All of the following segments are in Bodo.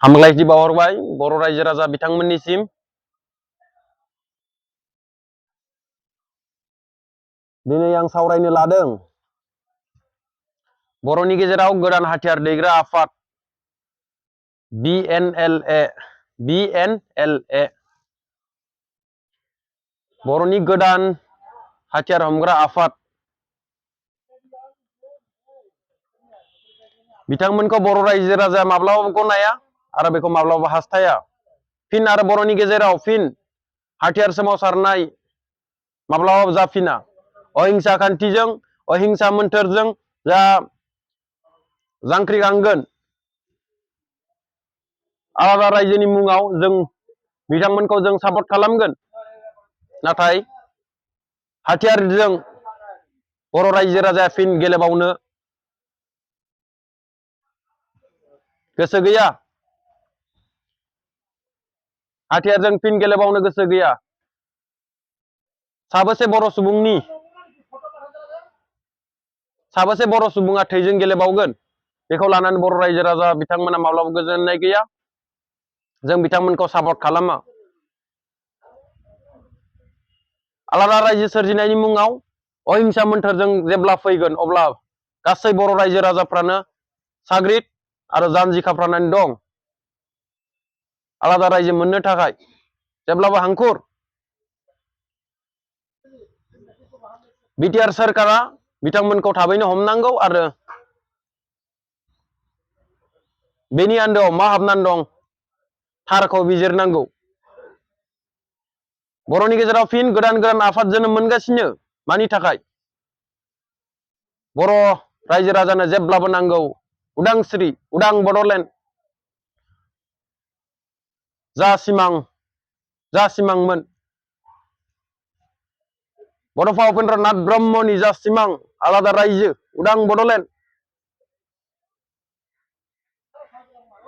हामलायथि बावहरबाय बर' रायजो राजा बिथांमोननिसिम। दिनै आं सावरायनो लादों बर'नि गेजेराव गोदान हाथियार दैग्रा आफाद BNLA बर'नि गोदान हाथियार हमग्रा आफाद बिथांमोनखौ बर' रायजो राजाया माब्लाबाबो गनाया आरो बेखौ माब्लाबाबो हास्थाया। फिन आरो बर'नि गेजेराव फिन हाथियार सोमावसारनाय माब्लाबाबो जाफिना। अहिंसा खान्थिजों अहिंसा मोन्थोरजों जा जांख्रिखांगोन आलादा रायजोनि मुङाव जों बिथांमोनखौ जों सापर्ट खालामगोन। नाथाय हाथियारजों बर' रायजो राजाया फिन गेलेबावनो गोसो गैया। हाथियारजों फिन गेलेबावनो गोसो गैया। साबेसे बर' सुबुङा थैजों गेलेबावगोन बेखौ लानानै बर' रायजो राजा बिथांमोना माब्लाबा गोजोननाय गैया। जों बिथांमोनखौ सापर्ट खालामा। आलादा रायजो सोरजिनायनि मुङाव अहिंसा मोन्थोरजों जेब्ला फैगोन अब्ला गासै बर' रायजो राजाफ्रानो साग्रिद आरो जानजि खाफ्रानानै दं आलादा रायजो मोननो थाखाय जेब्लाबो हांखुर। बिटिआर सोरखारा बिथांमोनखौ थाबैनो हमनांगौ आरो बेनि आन्दोआव मा हाबनानै दं थारखौ बिजिरनांगौ। बर'नि गेजेराव फिन गोदान गोदान आफाद जोनोम मोनगासिनो। मानि थाखाय? बर' रायजो राजानो जेब्लाबो नांगौ उदांस्रि, उदां बड'लेण्ड। जा सिमांमोन बड'फा उपेन्द्र नाथ ब्रह्मनि जा सिमां आलादा रायजो उदां बड'लेण्ड,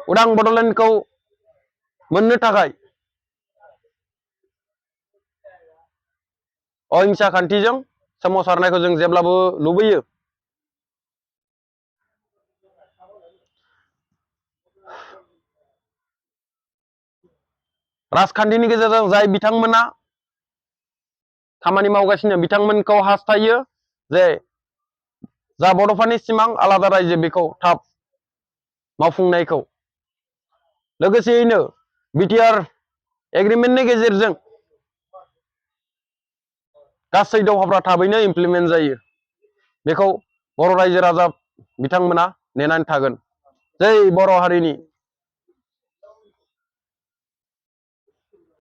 उदां बड'लेण्डखौ मोननो थाखाय अहिंसा खान्थिजों सोमावसारनायखौ जों जेब्लाबो लुबैयो। राजखान्थिनि गेजेरजों जाय बिथांमोना खामानि मावगासिनो बिथांमोनखौ हास्थायो जे जा बड'फानि सिमां आलादा रायजो बेखौ थाब मावफुंनायखौ। लोगोसेयैनो बिटिआर एग्रिमेन्टनि गेजेरजों गासै दावहाफ्रा थाबैनो इमप्लिमेन्ट जायो। बेखौ बर' रायजो राजा बिथांमोना नेनानै थागोन। जै बर' हारिनि